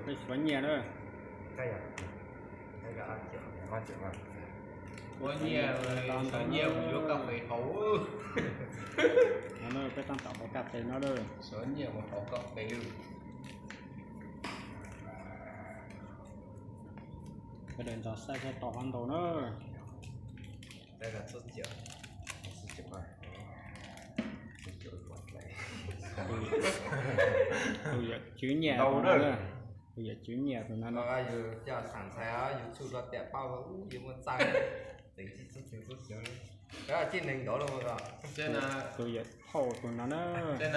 Peb suav nyiaj na. Suav nyiaj, suav nyiaj mus yuav koj pem haus. Peb tab tom haus koj pem no. Suav nyiaj mus haus koj pem. Peb daws ntxov saib saib tau hov ntau na. Tus yawm tswv nyiaj, tus yawm tswv nyiaj tus no no. Yus coj xav ntxhais YouTube rau tiam pab yus muaj txaj, tseem tsis txog tseem txog cov, coj neeg nkaus los. Tus yawm thauj tus no na. Yawm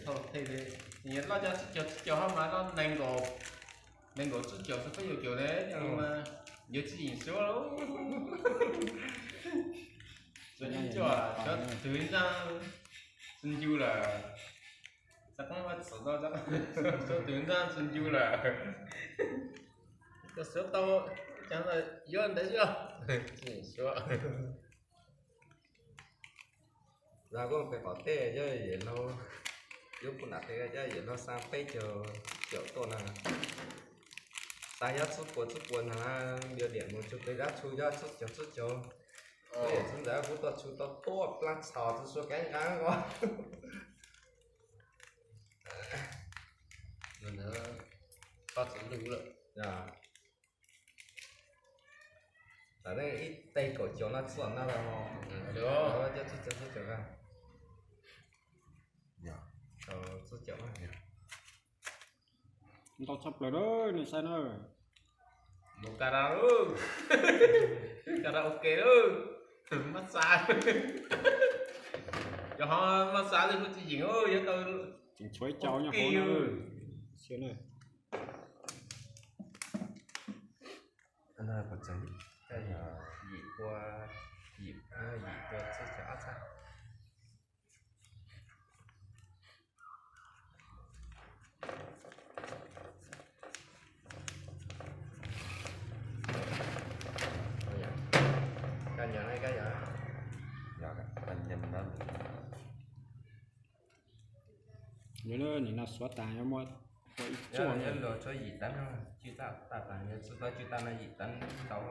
thauj thiaj li, yawm loj cov tsib caug tsib caug hab mas loj nees nkaum, nees nkaum tsib caug xwb peb yuav caum ne, mas yuav tsis yeem suav lawm. Txawm ib co suav twv ntsaj tsis ncu lawm, xav qab vaj txwv tau, suav twv ntsaj tsis ncu lawm. Koj suav tau, cas yuav ntawd xwb, tsis yeem suav. Zag kuj pem qaum teb, yawm laug, yuav pum nram teb, yawm laug xa peb caug caum tuaj na. Xa nyob tsub puas tsub puas na, npias diam mus tsuj peb zab tshu nyob tsub caug tsub caug. Yawm tswv ntxawm kuv tuaj tshu tau tuaj plag txhos txhua sua kev nqa os. Koj txwv lug lawm. Tam ib teg kaum caum no txog no los, cov tsib caug, tsib caug, tsib caum. Ntau tshaj plaws na, nej saib na. Mus karaoke, karaoke lawm, mab xav, cov ho mab xav li kuj tsis yeem, yuav tau tseem tshuav ib co nyob hauv na. Yim pua, yim, yim pua tsib caug ob txhiab. Yog nim no suav tas yuav muaj ua ib tsuaj, yim tag, tsis tau tsis tau no yim tag ntau,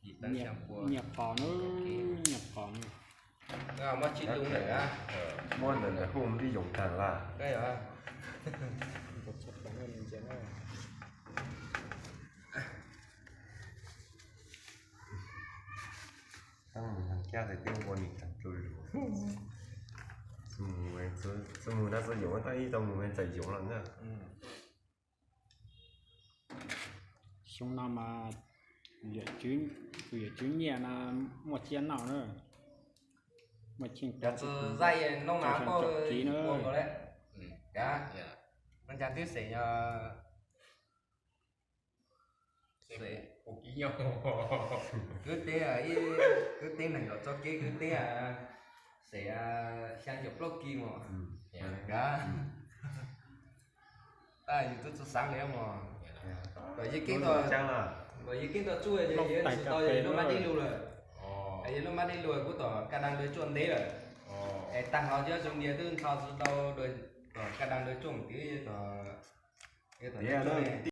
yim tag, nyiam qos na, nyiam qos na. Muab tsis lub ntawm, muab ntawm ntawm hu li yoov tag lawm. Tab mus nag kiab tes twb ua nim tag rau lus. Txawm mus na txawm yoov, tab ib tau mus txawm yoov lawm na. Xyoo no mas tus yawm tswv nyiaj no muaj tsiaj noj na. Muaj cheej, yog txawm zaj no mas pauj kiv na. Ua nkaus li, no cas twb xeem, xeem kwv teb, kwv teb nees nkaum txoj kev, kwv teb xeem xya caum plaub kis mas. Tab yus twb txawj xav li mas. Kom yus keeb tau tsuj, yus tsis tau yus lub mab dib lug lawm. Es yus lub mab dib lug kuj tom kaj dang dawv tsuaj ntev lawm. Es tag los cov zoo li twb nrho tsis tau tom kaj dang dawv tsuaj mus twb tom